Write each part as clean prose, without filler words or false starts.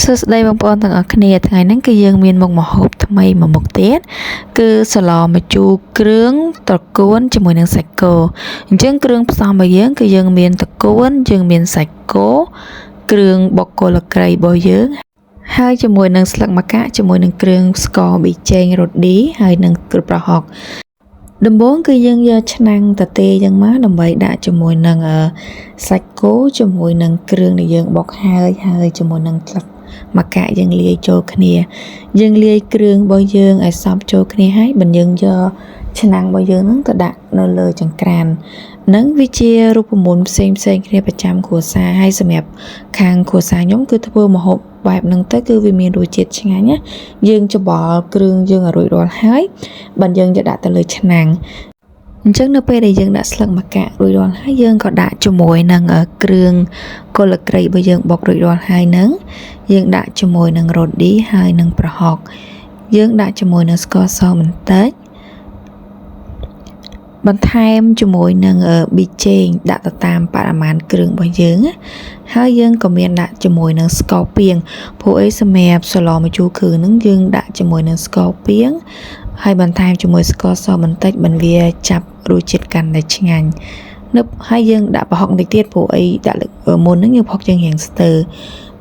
សួស្តីបងប្អូនទាំងអស់គ្នាថ្ងៃហ្នឹងគឺយើងមានមុខម្ហូបថ្មីមួយមុខទៀតគឺសម្លម្ជូរគ្រឿងត្រកួនជាមួយនឹងសាច់គោអញ្ចឹងគ្រឿងផ្សំរបស់យើងគឺយើងមានត្រកួនយើងមានសាច់គោគ្រឿងបុកគល់គ្រៃរបស់យើងហើយជាមួយនឹងស្លឹកម្កាក់ជាមួយនឹងគ្រឿងស្ករប៊ីចេងរ៉ូឌីហើយនឹងគ្រឿងប្រហុកដំបូងគឺយើងយកឆ្នាំងទទេយ៉ាងមកដើម្បីដាក់ជាមួយនឹងសាច់គោជាមួយនឹងគ្រឿងដែលយើងបុកហើយហើយជាមួយនឹងស្លឹកម្កាក់យើងលាយចូលគ្នាយើងលាយគ្រឿងរបស់យើងឲ្យសព្វចូលគ្នាហើយបើយើងយកឆ្នាំងរបស់យើងហ្នឹងទៅដាក់នៅលើចង្ក្រាននឹងវាជារូបមន្តផ្សេងផ្សេងគ្នាប្រចាំគ្រួសារហើយសម្រាប់ខាងគ្រួសារខ្ញុំគឺធ្វើម្ហូបបែបហ្នឹងទៅគឺវាមានរសជាតិឆ្ងាញ់ណាយើងច្បល់គ្រឿងយើងឲ្យរួចរាល់ហើយបើយើងយកដាក់ទៅលើឆ្នាំងអញ្ចឹងនៅពេលដែលយើងដាក់ស្លឹកម្កាក់រួចរាល់ហើយយើងក៏ដាក់ជាមួយនឹងគ្រឿងគល់គ្រៃរបស់យើងបុករួចរាល់ហើយនឹងយើងដាក់ជាមួយនឹងរ៉ូឌីហើយនឹងប្រហុកយើងដាក់ជាមួយនឹងស្ករសបន្តិចបន្ថែមជាមួយនឹងប៊ីចេងដាក់ទៅតាមបរិមាណគ្រឿងរបស់យើងហើយយើងក៏មានដាក់ជាមួយនឹងស្ករពាងព្រោះអីសម្រាប់សម្លម្ជូរគ្រឿងហ្នឹងយើងដាក់ជាមួយនឹងស្ករពាងហើយបន្ថែមជាមួយស្ករសបន្តិចមិនវាចាប់រសជាតិកាន់តែឆ្ងាញ់នៅហើយយើងដាក់ប្រហុកបន្តិចទៀតព្រោះអីដាក់មុនហ្នឹងយើងប្រហុកយើងរៀងស្ទើ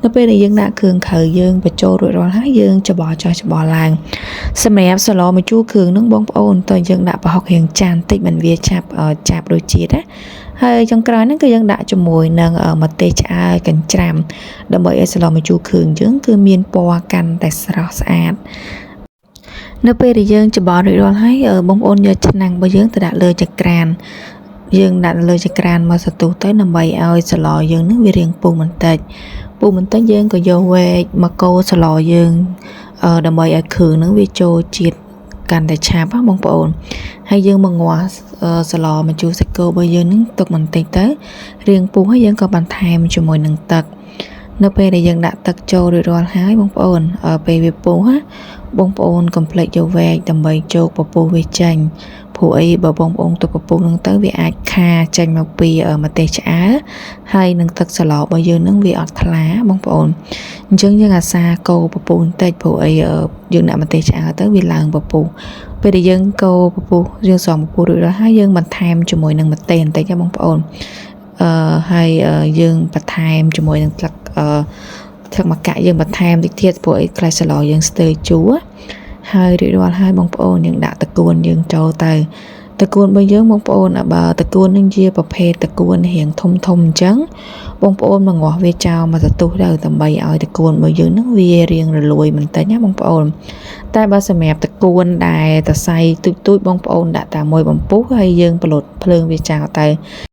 នៅពេលដែលយើងដាក់គ្រឿងក្រៅយើងបញ្ចូលរួចរាល់ហើយយើងច្បល់ចុះច្បល់ឡើងសម្រាប់សម្លម្ជូរគ្រឿងហ្នឹងបងប្អូនតើយើងដាក់ប្រហុករៀងចានតិចមិនវាចាប់ចាប់រសជាតិណាហើយចុងក្រោយហ្នឹងគឺយើងដាក់ជាមួយនឹងម្ទេសឆ្អើរកញ្ច្រាំដើម្បីឲ្យសម្លម្ជូរគ្រឿងយើងគឺមានពណ៌កាន់តែស្រស់ស្អាតនៅពេលដែលយើងច្បល់រួចរាល់ហើយបងប្អូនយកឆ្នាំងរបស់យើងទៅដាក់លើចង្ក្រានយើងដាក់លើចង្ក្រានមកសន្ទុះទៅដើម្បីឲ្យសម្លយើងនឹងវារាងពុះបន្តិចពុះបន្តិចយើងក៏យកវែកមកកូរសម្លយើងដើម្បីឲ្យគ្រឿងនឹងវាចូលជាតិកាន់តែឆាប់ណាបងប្អូនហើយយើងមកងាស់សម្លម្ជូរសាច់គោរបស់យើងនឹងទុកបន្តិចទៅរាងពុះហើយយើងក៏បន្ថែមជាមួយនឹងទឹកនៅពេលដែលយើងដាក់ទឹកចូលរួចរាល់ហើយបងប្អូនពេលវាពុះណាបងប្អូនកុំភ្លេចយកវែកដើម្បីចូលពពុះវាចេញព្រោះអីបើបងប្អូនទុកពពុះនឹងទៅវាអាចខាចេញមកពីម្ទេសឆ្អើរហើយនឹងទឹកសម្លរបស់យើងនឹងវាអត់ថ្លាបងប្អូនអញ្ចឹងយើងអាសាកូរពពុះបន្តិចព្រោះអីយើងដាក់ម្ទេសឆ្អើរទៅវាឡើងពពុះពេលដែលយើងកូរពពុះយើងស្រង់ពពុះរួចរាល់ហើយយើងបន្ថែមជាមួយនឹងម្ទេសបន្តិចណាបងប្អូនអឺហើយយើងបន្ថែមជាមួយនឹងស្លឹកអឺស្លឹកម្កាក់យើងបន្ថែមតិចទៀតព្រោះអីខ្លាចសម្លយើងស្ទើរជូរហើយរួចរាល់ហើយបងប្អូនយើងដាក់ត្រកួនយើងចូលទៅត្រកួនរបស់យើងបងប្អូនបើត្រកួននឹងជាប្រភេទត្រកួនរៀងធំធំអញ្ចឹងបងប្អូនមកងាស់វាចោលមកសន្ទុះទៅដើម្បីឲ្យត្រកួនរបស់យើងនឹងវារៀងរលួយបន្តិចណាបងប្អូនតែបើសម្រាប់ត្រកួនដែលតសៃទូចទូចបងប្អូនដាក់តែមួយបំពុះហើយយើងប្លុតភ្លើងវាចោលទៅ។